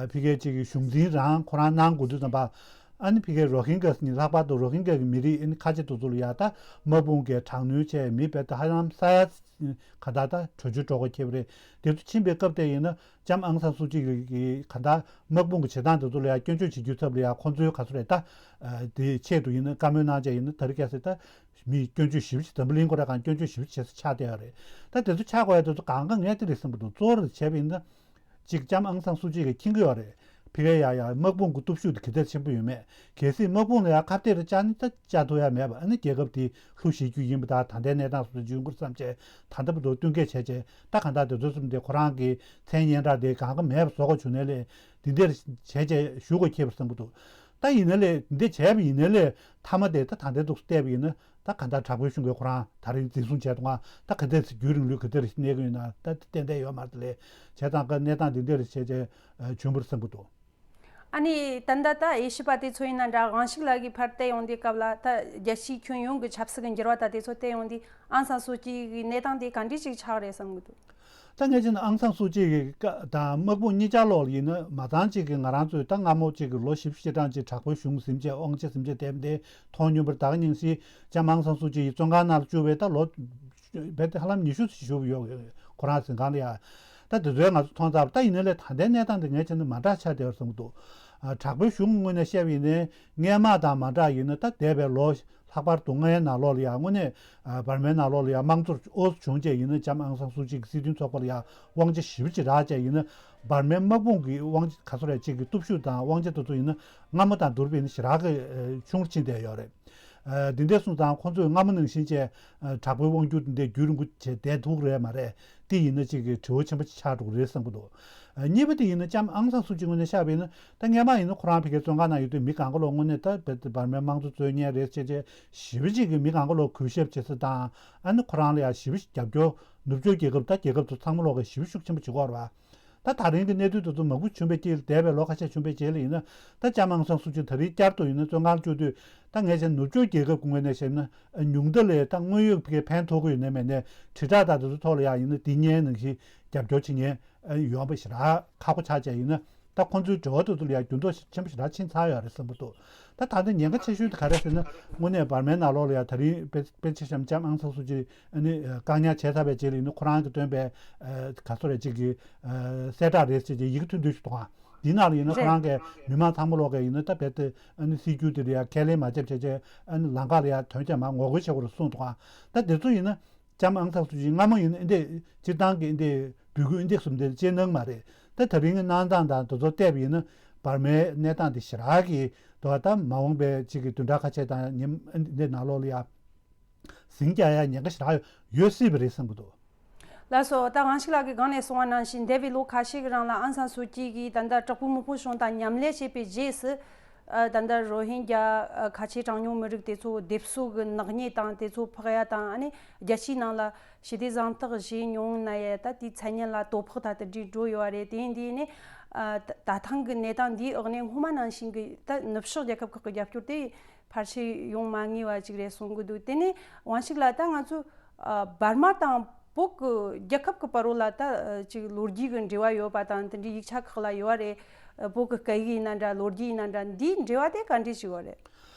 ཕ་གིའི་ཅིག་གི་གཞུང་འཛིན་རང་ཁོ་རང་གནང་དགོས་དུས་ཙམ་པ། ཨ་ནི་ཕ་གིའི་རོ་ཧིན་གྷ་ནི་ལྷག་པར་དུ་རོ་ཧིན་གྷ་གི་མི་རིགས་ཨ་ནི་ཁ་ཆེ་དེ་ཚོ་ལ་ཡ་ད་དམག་དཔུང་གི་དྲག་གནོན་བྱས་མི་བེད་ད་ཧ་ལམ་ས་ཡ་ག་ད་ད་བྲོས་བྱོལ་འགྲོ་དགོས་ཁེལ་བ་རེད། དེ་ཚོ་ཕྱིན་པའི་སྐབས་དེ་ཡིན་ན་ལྕམ་ཨང་སང་སུའུ་ཅི་གི་གི་ག་ད་དམག་དཔུང་གི་བྱེད་སྟངས་དེ་ཚོ་ལ་ཡ་སྐྱོན་བརྗོད་བྱེད་རྒྱུའི་ཚབ་ལ་ཡ་ཁོང་ཚོའི་ག་ཚོད་རེད་ད། དེའི་ཆེད་དུ་ཡིན་ན་བཀའ་མོལ་གནང་བྱས་ཡིན་ན་ད་རེས་ཁ་སང་ད་མི་སྐྱོན་བརྗོད་ཞེ་པོ་ཅིག་འཛམ་བུ་གླིང་ཁོ་རང་གང་སྐྱོན་བརྗོད་ཞེ་པོ་ཅིག་བྱེད་ས་ཆགས་བསྡད་ཡོད་རེད། ད་དེ་ཚོ་ཆགས་དགོས་ཡ་དེ་ཚོ་གང་ག་ངས་དེ་རེད་བསམ་གྱི་འདུག་གཙོ་བོར་བྱས་པ་ཡིན་ན། གཅིག་ལྕམ་ཨང་སང་སུ་ཅི་གིས་མཁྱེན་གྱི་ཡོད་རེད། ཕ་གིར་ཡ་ཡ་དམག་དཔུང་གི་སྟོབས་ཤུགས་དེ་ག་ཚོད་ཆེན་པོ་ཡོད་མེད། གལ་སྲིད་དམག་དཔུང་ལ་ཡ་ཁ་གཏད་དུ་བཅག་ན་ད་བཅག་ཐུབ་ཡ་མེད་པ། ཨ་ནི་རྒྱལ་ཁབ་དེ་ལྷུ་ཤེས་རྒྱུ་ཡིན་པ་དང་ད་ལྟའི་གནས་སྟངས་སུ་འཇུག་དགོས་བསམ་བྱས་ད་ལྟ་བར་དུ་བསྟུན་མཁས་བྱས་བྱས་ད་གང་ལྟར་དེ་ཚོ་གསུམ་དེ་ཁོ་རང་གི་མཚན་སྙན་གྲགས་དེ་གང་ག་མེད་པ་བཟོ་དགོས་བྱུང་ནའི་ལས་འདི་འདིར་བྱས་བྱས་ཞུ་དགོས་ཁེལ་བ་བསམ་གྱི་འདུག་ད་ཡིན་ན་ལས་འདི་བྱས་པ་ཡིན་ན་ལས་མཐའ་མ་དེ་ད་ད་ལྟའི་འདུག་བལྟས་པ་ཡིན་ན། ད་ག་ད་དྲག་པོའི་གཞུང་གིས་ཁོ་རང་ད་རིང་འཛིན་བཟུང་བྱས་འདུག་ང་ད་ག་འདྲས་སེ་རྒྱུན་རིང་ལོས་ག་འདྲས་གནས་ཀྱི་ཡོད་ན་ད་ཏན་ཏན་ཡོད་མ་རེད་ལས། བྱས་ཙང་ག་གནས་སྟངས་འདི་འདྲས་བྱས་བྱས་བྱུང་བར་བསམ་གྱི་འདུག་ཨ་ནི་ད་ལྟ་ད་དབྱེ་ཞིབ་པ་དེ་ཚོ་ཡིན་ན་འདྲ་དབང་ཕྱུག་ལགས་ཀྱི་ཕར་བལྟས་ཡོང་དུས་སྐབས་ལ་ད་རྒྱལ་སྤྱིའི་ཁྱོན་ཡོངས་ཀྱི་ཆབ་སྲིད་ཀྱི་འགྱུར་བ་ད་དེ་ཚོ་བལྟས་ཡོང་དུས་ཨང་སང་སུ་ཅི་གི་གནས་སྟངས་དེ་ག་འདྲས་ཅིག་ཆགས་རེད་བསམ་གྱི་འདུག་ད་ངས་བྱས་ན་ཨང་སང་སུ་ཅི་གི་བཀའ་དང་དམག་དཔུང་གཉིས་ཆ་ལོག་ཡིན་ན་མ་ཚང་གཅིག་གི་ང་རང་ཚོས་ད་སྔ་མོ་གཅིག་གི་ལོ་བཞི་བཅུ་ཞེ་གྲངས་ཅིག་དྲག་པོའི་གཞུང་ཟིན་བྱས་དབང་ཆ་ཟིན་བྱས་བསྡད་པ་དེ་མཐོང་མྱོང་བར་ད་ག་ཉིན་སྲིད་ལྕམ་ཨང་སང་སུ་ཅི་ཡི་བཙོན་ཁང་ནང་ལ་བཅུག་པའི་ད་ལོ་བས་ད་ཧ་ལམ་ཉི་ཤུ་ཙམ་བཞུགས་ཡོད་ཁོ་རང་ཟིན་ཁང་ལ་ཡ། ད་དེ་ཚོའི་ང་ཚོ་མཐོང་ཚར་བ་ད་ཡིན་ན་ལས་ད་ལྟའི་གནས་སྟངས་དེ་ངས་བྱས་ན་མ་འདྲ་ཆགས་བསྡད་པར་བསམ་གྱི་འདུག་དྲག་པོའི་གཞུང་ངོས་ནས་བཤད་པ་ཡིན་ན་སྔས་མ་དང་མ་འདྲ་ཡིན་ན། ད་འདས་པའི་ལོ་ལྷག་པར་དུ་ལྔའི་ནང་ལོགས་ལ་ཡང་དངོས་གནས་འབར་མའི་ནང་ལོགས་ལ་ཡང་དམངས་གཙོ་དབུ་བྱུང་བྱས་ཡིན་ན་ལྕམ་ཨང་སང་སུའུ་ཅི་གི་སྲིད་དོན་ཚོགས་པ་ལ་ཡང་དབང་ཆ་ཞེ་པོ་ཅིག་རག་བྱས་ཡིན་ན། འབར་མའི་དམག་དཔུང་གི་དབང་ཆ་ག་ཚོད་རེད་ཅིག་གི་སྟོབས་ཤུགས་དང་དབང་ཆ་དེ་ཚོ་ཡིན་ན་སྔ་མ་དང་བསྡུར་བ་ཡིན་ན་ཞེ་དྲག་གི་ཆུང་རུ་ཕྱིན་བསྡད་ཡོད་རེད། འདི་འདྲ་སོང་ཙང་ཁོང་ཚོས་སྔ་མ་ནང་བཞིན་བྱས་དྲག་པོའི་དབང་སྒྱུར་འདི་འདྲ་རྒྱུན་རིང་པོ་བྱས་བསྡད་ཐུབ་ཀྱི་རེད་མ་རེད། དེ་ཡིན་ན་ཅིག་གི་དྲི་བ་ཆེན་པོ་ཆགས་འགྲོ་གི་རེད་བསམ་གྱི་འདུག་གཉིས་པ་དེ་ཡིན་ན་ལྕམ་ཨང་སང་སུའུ་ཅི་ངོས་ནས་བཤད་པ་ཡིན་ན། ད་སྔས་མ་ཡིན་ན་ཁོ་རང་ཕ་གིའི་བཙོན་ཁང་ནང་ཡོད་དུས་མི་གང་ག་ལོག་དངོས་གནས་ད་བེད་འབར་མའི་དམངས་གཙོ་རྩོད་མཁན་རེད་ཅེས་བྱས་ཞེ་པོ་ཅིག་གི་མི་གང་ག་ལོག་གུས་ཞབས་བྱེད་ས་དང་། ཨ་ནི་ཁོ་རང་ལ་ཡང་ཞེ་པོ་ཅིག་རྒྱབ་སྐྱོར། ནུབ་ཕྱོགས་རྒྱལ་ཁབ་ད་རྒྱལ་ཁབ་ཚོ་ཚང་མ་ལོག་གིས་ཞེ་པོ་ཤུགས་ཆེན་པོ་བྱེད་ཀྱི་ཡོད་རེད་བ། ད་ད་རིང་གི་གནས་ཚུལ་དེ་ཚོ་མང་པོ་བྱུང་བའི་རྗེས་ལ། འདས་པའི་ལོ་ཁ་ཤས་བྱུང་བའི་རྗེས་ལ་ཡིན་ན། ད་ལྕམ་ཨང་སང་སུའུ་ཅི་ད་རེས་བསྐྱར་དུ་ཡིན་ན་བཙོན་ཁང་བཅུག་དུས། ད་ངས་བྱས་ནུབ་ཕྱོགས་རྒྱལ་ཁབ་ཀྱི་ངོས་ནས་བཤད་ན་ཉུང་མཐའ་ལ་ད་དངོས་ཡོད་ཀྱི་ཕན་ཐོགས་ཀྱི་ཡོད་ན་མེད་ན་དྲིལ་བསྒྲགས་དང་དེ་ཚོའི་ཐོག་ལ་ཡང་ཡིན་ན་འདི་སྔའི་ནང་བཞིན་རྒྱབ་སྐྱོར་བྱེད་མཁན་ཡོང་བ་ཞེ་དྲག་ཁག་པོ་ཆགས་བྱས་ཡིན་ན། ད་ཁོང་ཚོའི་འབྲེལ་བ་དེ་ཚོ་ལ་ཡང་འགྱུར་ལྡོག་ཆེན་པོ་ཞེ་དྲག་ཕྱིན་ཚར་ཡོད་རེད་བསམ་གྱི་འདུག་ད་ད་ལྟ་ཉེན་ཁ་ཆེ་ཤོས་དེ་ག་རེ་ཟེར་ན། དངོས་གནས་འབར་མའི་ནང་ལོགས་ལ་ཡང་ད་རིང་དཔེ་དཔེ་ཆ་བཞག་ན་ལྕམ་ཨང་སང་སུའུ་ཅི་ཨ་ནི་བཀག་ཉར་བྱས་ཚར་བའི་རྗེས་ལ་ཡིན་ན། ཁོ་རང་གིས་བཏོན་པའི་ག་ཚོད་རེད་ཅིག་གི་གསལ་བསྒྲགས་རེད་ཟེར་བྱས་ཡི་གེ་ཐུང་ཐུང་ཞིག་འདུག་ག་འདི་ནང་ལ་ཡིན་ན་ཁོ་རང་གིས་མི་མང་ཚང་མ་ལོག་གིས་ཡིན་ན་ད་རྦད་དེ་ཨ་ནི་སྲིད་བྱུས་དེ་ལ་ཡང་ཁས་ལེན་མ་བྱས་བྱས་བྱས། ཨ་ནི་ལམ་ཁ་ལ་ཡང་ཐོན་བྱས་མར་ངོ་རྒོལ་བྱེད་དགོས་རེད་གསུངས་འདུག་ག་ད་དེ་ཚོ་ཡིན་ན། ལྕམ་ཨང་སང་སུའུ་ཅི་སྔ་མོ་ཡིན་ན་འདི་སྤྱིར་བཏང་གི་འདི་འབོད་སྐུལ་འདི་གསུམ་དེ་ཅི་གནང་མ་རེད། ད་ད་རིང་གི་གནང་སྟངས་དང་དེ་ཚོ་བལྟས་པ་ཡིན་ན། འབར་མའི་གནས་སྟངས་འདི་ཞེ་དྲག་གི་དོ། ད་མ་འོངས་པའི་ཅིག་གི་བདུན་ཕྲག་ཁ་ཤས་དང་ཉིན་འདི་ནང་ལོགས་ལ་ཡང་ཟིང་རྒྱག་ཡ་ཉེན་ཁ་ཞེ་དྲག་ཡོད་སྲིད་པ་རེད་བསམ་གྱི་འདུག་ལགས་སོ། ད་དབང་ཕྱུག་ལགས་ཀྱིས་སྒང་ནས་གསུངས་པ་ནང་བཞིན་འདས་པའི་ལོ་ཁ་ཤས་ཀྱི་རིང་ལ་ཨང་སང་སུའུ་ཅི་གིས་ད་ལྟ་དྲག་པོའི་དམག་དཔུང་གཞུང་དང་མཉམ་ལས་བྱས་པའི་རྗེས་སུ། ཨ། ད་ལྟ་རོ་ཧིན་རྒྱ་ཨ་ཁ་ཆེ་གྲངས་ཉུང་མི་རིགས་དེ་ཚོ་སྡེབ་གསོག་གི་ནག་ཉེས་དང་དེ་ཚོ་ཕོག་ཡ་དང་། ཨ་ནི་རྒྱལ་སྤྱིའི་ནང་ལ་ཞི་བདེ་གཟེངས་རྟགས་བཞེས་མྱོང་ན་ཡང་ད་དེའི་མཚན་སྙན་ལ་དོ་ཕོག་ད་དེ་འདྲའི་འགྲོ་ཡོད་རེད། དེ་ཡིན་དུས་ནི། ཨ། ད་ད་ཐེངས་ཀྱི་གནས་སྟངས་འདིའི་འོག་ནས་སྔོན་མ་ནང་བཞིན་གྱི་ད་ནུབ་ཕྱོགས་རྒྱལ་ཁབ་ཁག་གི་རྒྱབ་སྐྱོར་དེ་ཕལ་ཆེར་ཡོང་མ་ངེས་པ་ཅིག་རེད་གསུང་གི་འདུག་དེ་ནི་དབང་ཕྱུག་ལགས། ད་ང་ཚོ་ཨ་འབར་མ་དང་བོད་ཀྱི་རྒྱལ་ཁབ་ཀྱི་བར་རོ་ལ་ད་ཨ་ཅིག་ལོ་རྒྱུས་ཀྱི་འབྲེལ་བ་ཡོད་པ་དང་། དེ་འདྲའི་ཡིག་ཆ་ཁག་ལ་ཡོད་རེད། ཨ་བོད་ཀྱི་སྐད་ཡིག་ཡིན་ན་འདྲ། ལོ་རྒྱུས་ཡིན་ན་འདྲ། འདིའི་འབྲེལ་བ་དེ་ག་འདྲས་ཞིག་ཡོད་རེད།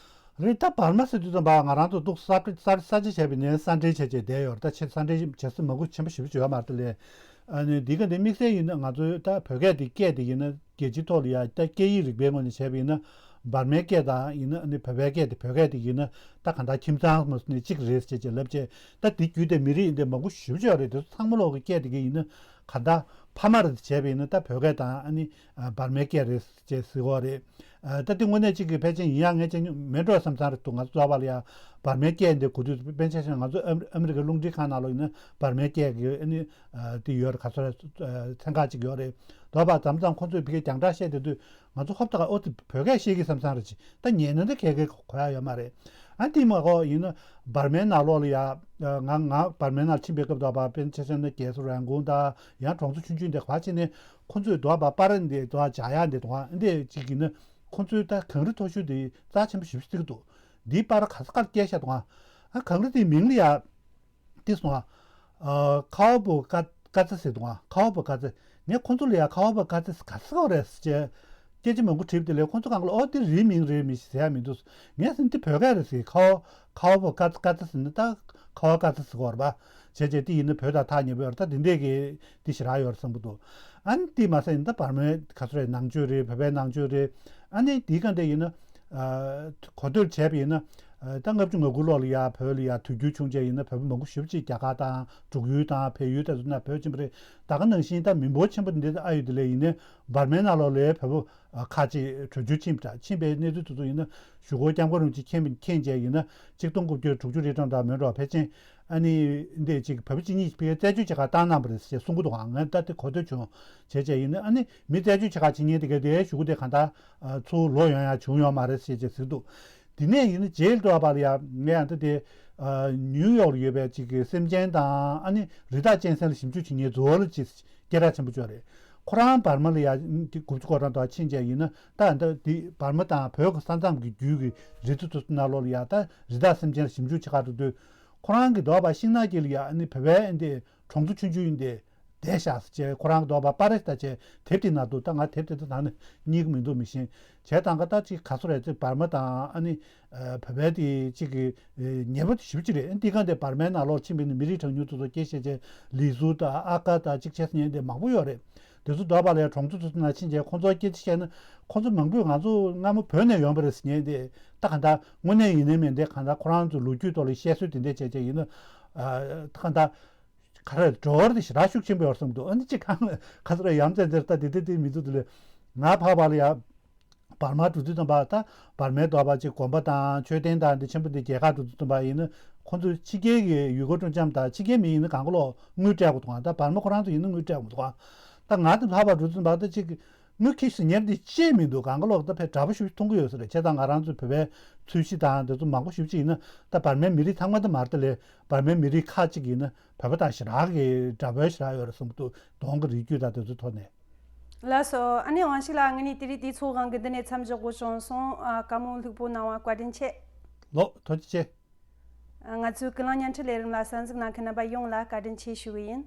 རེད། ད་འབར་མ་ཟེར་དུས་ཙམ་པ་ང་རང་ཚོ་འདུག་ས་ས་ས་ཆ་བྱས་པ་ཡིན་ན་ས་འབྲེལ་བྱས་བྱས་བསྡད་ཡོད་རེད། ད་ཆེ་ས་འབྲེལ་བྱེད་ས་མང་པོ་ཆེན་པོ་ཞེ་པོ་ཅིག་ཡོད་མ་རེད་དེ་ལས། ཨ་ནི་འདི་ག་འདི་དམིགས་བསལ་ཡིན་ན་ང་ཚོའི་ད་བོད་སྐད་འདི་སྐད་དེ་ཡིན་ན་རྒྱལ་སྤྱིའི་ཐོག་ལ་ཡ་ད་སྐད་ཡིག་རིག་པའི་ངོས་ནས་བྱས་པ་ཡིན་ན། འབར་མའི་སྐད་དང་ཡིན་ན། ཨ་ནི་བོད་པའི་སྐད་དེ། བོད་སྐད་དེ་ཡིན་ན་ད་གང་ལྟར་ཁྱིམ་ཚང་མ་ནས་གཅིག་རེད་ཅེས་ཅེས་ལབ་བྱས། ད་འདི་བརྒྱུད་དེ་མི་རིགས་འདི་མང་པོ་ཞེ་པོ་ཅིག་ཡོད་རེད། དེ་ཚོ་ཚང་མ་ལོག་གི་སྐད་དེ་ག་ཡིན་ན་གང་ལྟར་ཕ་མ་རེད་བྱས་པ་ཡིན་ན་ད་བོད་སྐད་དང་ཨ་ནི་འབར་མའི་སྐད་རེད་ཅེས་ཟེར་གྱི་ཡོད་རེད། ཨ། ད་འདི་དངོས་གནས་གཅིག་གི་ཕལ་ཆེར་ཡིན་ཡང་ངས་ཅིག་མེད་འགྲོ་བསམ་བསམ་རེད་འདུག་ང་ཚོ་ཚོ་བ་ལ་ཡ་འབར་མའི་སྐད་འདི་གོ་དུས། དཔེར་ན་ཆ་བཞག་ན་ང་ཚོ་ཨ་ཨ་མི་རི་ཀའི་རླུང་འཕྲིན་ཁང་ནང་ལོགས་ཡིན་ན་འབར་མའི་སྐད་ཀྱི་ཨ་ནི་ཨ་འདི་ཡོད་རེད། ག་ཚོད་རེད། ཚན་ཁག་ཅིག་ཡོད་རེད། དེ་བ་མཚམས་མཚམས་ཁོང་ཚོས་ཕ་གིར་རྒྱང་བསྒྲགས་བཤད་བསྡད་དུས་ང་ཚོ་ཧོབ་ཏེ་ག་ཨོ་དེ་བོད་སྐད་བཤད་ཀྱི་བསམ་བསམ་རེད་ཅེས། ད་ཉན་ན་ད་ག་གེ་གོ་ཡ་ཡོད་མ་རེད། ཨ་འདི་མ་གོ་ཡིན་ན་འབར་མའི་ནང་ལོགས་ལ་ཡ། ང་ང་འབར་མའི་ནང་ཕྱིན་པའི་སྐབས་དེ་བ་དཔེར་ན་ཆ་བཞག་ན་རྒྱལ་ས་རན་ཀུང་དང་ཡང་གྲོང་ཚོ་ཆུང་ཆུང་འདི་ག་བ་ཕྱིན་ནས། ཁོ་ཚོས་དེ་བ་པར་འདི་དེ་བ་བྱ་ཡག་འདི་དེ་བ་འདི་ཅིག་ཡིན་ན། ཁོ་ཚོས་ད་གངས་རི་མཐོ་ཤོས་འདི་རྩ་ཆེན་པོ་ཞེ་པོ་ཅིག་བརྩི་གི་འདུག་འདིའི་པར་ག་ས་གར་བཀལ་བཞག་འདུག་ཨ། གངས་རི་དེའི་མིང་ལ་ཡ་འདི་སོང་ཨ། ཁ་བ་བུ་ཀ་ཀ་ཙི་ཟེར་འདུག་ཨ། ཁ་བ་བུ་ཀ་ཙི། ངས་ཁོ་ཚོ་ལ་ཡ་ཁ་བ་བུ་ཀ་ཙི་ག་ས་ག་རེད་ཟེར་བྱས་སྐད་ཆ་མང་པོ་དྲིས་པ་དེ་ལས་ཁོ་ཚོ་གང་ག་ལ་ཨོ་དེ་རིའི་མིང་རེད་མི་ཟེར་ཡ་མི་འདུག་ངས་ཟེར་ན་དེ་བོད་སྐད་རེད་ཟེར། ཁ་བ་ཁ་བ་བུ་ཀ་ཙི། ཀ་ཙི་ཟེར་ན་ད་ཁ་བ་ཀ་ཙི་ཟེར་གི་ཡོད་རེད་པ། བྱས་བྱས་དེ་ཡིན་ན་བོད་དང་ཐག་ཉེ་པོ་ཡོད་རེད། ད་དེ་འདྲས་ཀྱི་དེ་ཞེ་དྲག་ཡོད་རེད་བསམ་གྱི་འདུག་ཨ་ནི་དེ་མ་ཟད་ཡིན་ན་ད་འབར་མའི་ག་ཚོད་རེད། ནང་ཆོས་རེད། བོད་པའི་ནང་ཆོས་རེད། ཨ་ནི་དེའི་སྒང་དེ་ཡིན་ན་ཨ་གོ་ཐོས་བྱས་པ་ཡིན་ན། ཨ་ད་ལྔ་བཅུ་ང་དགུ་ལོ་ལ་ཡ་བོད་ལ་ཡ་དུས་འགྱུར་བྱུང་བྱས་ཡིན་ན་བོད་པ་མང་པོ་ཞེ་པོ་ཅིག་རྒྱ་གར་དང་འབྲུག་ཡུལ་དང་བལ་ཡུལ་དེ་ཚོ་ནང་བྲོས་ཕྱིན་པ་རེད། ད་ག་ནང་བཞིན་ད་མི་འབོར་ཆེན་པོ་འདི་ཨ་ཡོད་དེ་ལས་ཡིན་ན་འབར་མའི་ནང་ལོགས་ལ་བོད་པ་ཨ་ཁག་ཅིག་བྲོས་བྱོལ་ཕྱིན་པ་འདྲ། ཕྱིན་པའི་གནས་ཚུལ་དེ་ཚོ་ཡིན་ན་གཞུག་གུ་སྐྱབས་མགོན་རིན་པོ་ཆེ་མཁྱེན་མཁྱེན་བྱས་ཡིན་ན་ཆིག་སྟོང་དགུ་བརྒྱ་དྲུག་ཅུ་རེ་གྲངས་དང་མོན་གྲོགས་ཕལ་ཆེར་ཨ་ནི་འདི་ཅིག་བོད་པ་གཅིག་གཉིས་ཕ་གིར་རྩད་གཅོད་བྱེད་གར་བཏང་གནང་བ་རེད་ཅེས་གསུང་གི་འདུག་ཨང་། ད་དེ་གོ་ཐོས་བྱུང་། བྱས་བྱས་ཡིན་ན་ཨ་ནི་མི་རྩད་གཅོད་བྱེད་གར་ཕྱིན་མཁན་དེ་ག་དེའི་གཞུག་གུ་དེ་གང་ལྟར་ཨ་ཚུར་ལོག་ཡོང་ཡ་བྱུང་ཡོད་མ་རེད་ཅེས་ཅེས་ཟེར་འདུག་དེ་ནས་ཡིན་ན་རྗེས་ལ་དུ་བ་ལ་ཡ་ངས་ཡང་ད་དེ་ཨ་ནིའུ་ཡོག་ལ་ཡོད་པའི་ཅིག་གི་སེམས་ཅན་དང་ཨ་ནི་རི་དྭགས་གཅན་གཟན་ལ་ཞིབ་འཇུག་བྱེད་མཁན་ཛུ་ཨོ་ལོ་ཇི་སི་སྐད་གྲགས་ཆེན་པོ་ཅིག་ཡོད་རེད། ཁོ་རང་འབར་མ་ལ་ཡ་དེ་དགུ་བཅུ་གོ་གྲངས་དུ་ཕྱིན་བྱས་ཡིན་ན། ད་ད་དེ་འབར་མ་དང་བོད་ཀྱི་ས་མཚམས་ཀྱི་རྒྱུད་ཀྱི་རི་རྩེ་དེ་ཚོ་ནང་ལོགས་ལ་ཡ་ད་རི་དྭགས་སེམས་ཅན་ལ་ཞིབ་འཇུག་བྱེད་གར་འགྲོ་དུས། ཁོ་རང་གི་དུ་བ་ཤིང་ནགས་དཀྱིལ་ལ་ཡ་ཨ་ནི་བོད་པའི་ཨ་འདི་གྲོང་ཚོ་ཆུང་ཆུང་ཡིན་ཏེ། བསྡད་བཞག་ཟེར་བྱས་ཁོ་རང་གི་དུ་བ་པར་ད་བྱས་དེབ་དེ་ནང་འདུག་ད་ང་དེབ་དེ་ད་ནི་རྙེད་ཀྱི་མི་འདུག་མི་ཤེས། བྱས་ཙང་ཀ་ད་ཅིག་ག་ཚོད་རེད་ཅེ་འབར་མ་དང་ཨ་ནི་བོད་པའི་དེ་ཅིག་གི་ཉེ་པོ་ཞེ་པོ་ཅིག་རེད། འདི་ག་འདི་འབར་མའི་ནང་ལོགས་ཕྱིན་པའི་ནི་མི་རིགས་གྲངས་ཉུང་དེ་ཚོ་སྐད་བཤད་བྱས་ལི་ཟུར་དང་ཨ་ཀ་དང་ཅིག་བྱས་ཟེར་མཁན་དེ་མང་པོ་ཡོད་རེད། དེ་ཚོ་འདྲ་པོ་ལ་ཡ་གྲོང་ཚོ་དེ་ཚོ་ནང་ཕྱིན་བྱས་ཁོང་ཚོ་སྐད་ཆ་བཤད་ན། ཁོང་ཚོ་མང་པོས་ང་ཚོ་སྔ་མོ་བོད་ནས་ཡོང་བ་རེད་ཟེར་མཁན་དེ། ད་གང་ལྟར་དངོས་གནས་ཡིན་ནའི་མིན་ནའི་གང་ལྟར་ཁོ་རང་ཚོའི་ལོ་རྒྱུས་ཐོག་ལ་བཤད་སྲོལ་དེ་འདྲ་བྱས་བྱས་ཡིན་ན། ཨ། ད་གང་ལྟར་ག་རེ་འགྲོ་བ་རེད། ཞེ་དྲག་ཤུགས་ཆེན་པོ་ཡོད་བསམ་འདུག་ཨ་ནི་ཅིག་གང་ག་ཚོད་རེད། ཡ་མཚན་འདིར་ད་དེ་དེ་དེ་མི་འདུག་དེ་ལས་ང་ཕར་བར་ལ་ཡ། འབར་མ་འགྲོ་དུས་ཙམ་པ། ད་འབར་མའི་འདྲ་པོ་ཅིག་དགོན་པ་དང་མཆོད་རྟེན་དང་འདི་ཆེན་པོ་འདི་རྒྱལ་ཁབ་འགྲོ་དུས་ཙམ་པ་ཡིན་ན། ཁོང་ཚོ་ཕྱི་རྒྱལ་གྱི་ཡུལ་སྐོར་སྤྲོ་འཆམ་དང་ཕྱི་རྒྱལ་མི་ཡིན་ན་གང་ག་ལོག་དངུལ་སྤྲད་དགོས་འདུག་ད་འབར་མ་ཁོ་རང་ཚོ་ཡིན་ན་དངུལ་སྤྲད་དགོས་འདུག་ད་ང་དང་ཕར་བར་འགྲོ་དུས་ཙམ་པ་ད་ཅིག་དངུལ་ཁྱེར་ཟིན་མཁན་དེ་ཅིག་མི་འདུག་གང་ག་ལོག་ད་ཕར་འདྲ་པོ་ཞེ་པོ་མཐོང་གི་ཡོད་ས་རེད། བྱས་ཙང་ང་རང་ཚོ་བོད་པའི་ཚོས་གཞི་དང་འདི་ཚོ་མང་པོ་ཞེ་པོ་ཅིག་ཡིན་ན། ད་འབར་མའི་མི་རིགས་ཚང་མ་ད་མ་རེད། ད་ལས་འབར་མའི་མི་རིགས་ཁག་ཅིག་ཡིན་ན་བོད་པ་དང་ཞེ་དྲག་གི་འདྲ་པོ་ཞེ་དྲག་ཡོད་རེད་བསམ་གྱི་འདུག་གདོང་གི་རིགས་རྒྱུད་དང་དེ་ཚོའི་ཐོག་ནས། ལགས་སོ། ཨ་ནེ་དབང་ཕྱུག་ལགས། ང་ནི་དེ་རིང་དེའི་ཚོགས་ཁང་གི་འདི་ནས་མཚམས་འཇོག་དགོས་བྱུང་སོང་། ཨ། བཀའ་མོལ་ལྷུག་པོ་གནང་བ་བཀའ་དྲིན་ཆེ། ལགས་སོ། ཐུགས་རྗེ་ཆེ། ཨ། ང་ཚོའི་ཀུན་གླེང་བརྙན་འཕྲིན་ལས་རིམ་ལ་གསན་གཟིགས་གནང་མཁན་རྣམ་པ་ཡོངས་ལ་བཀའ་དྲིན་ཆེ་ཞུ་གི་ཡིན།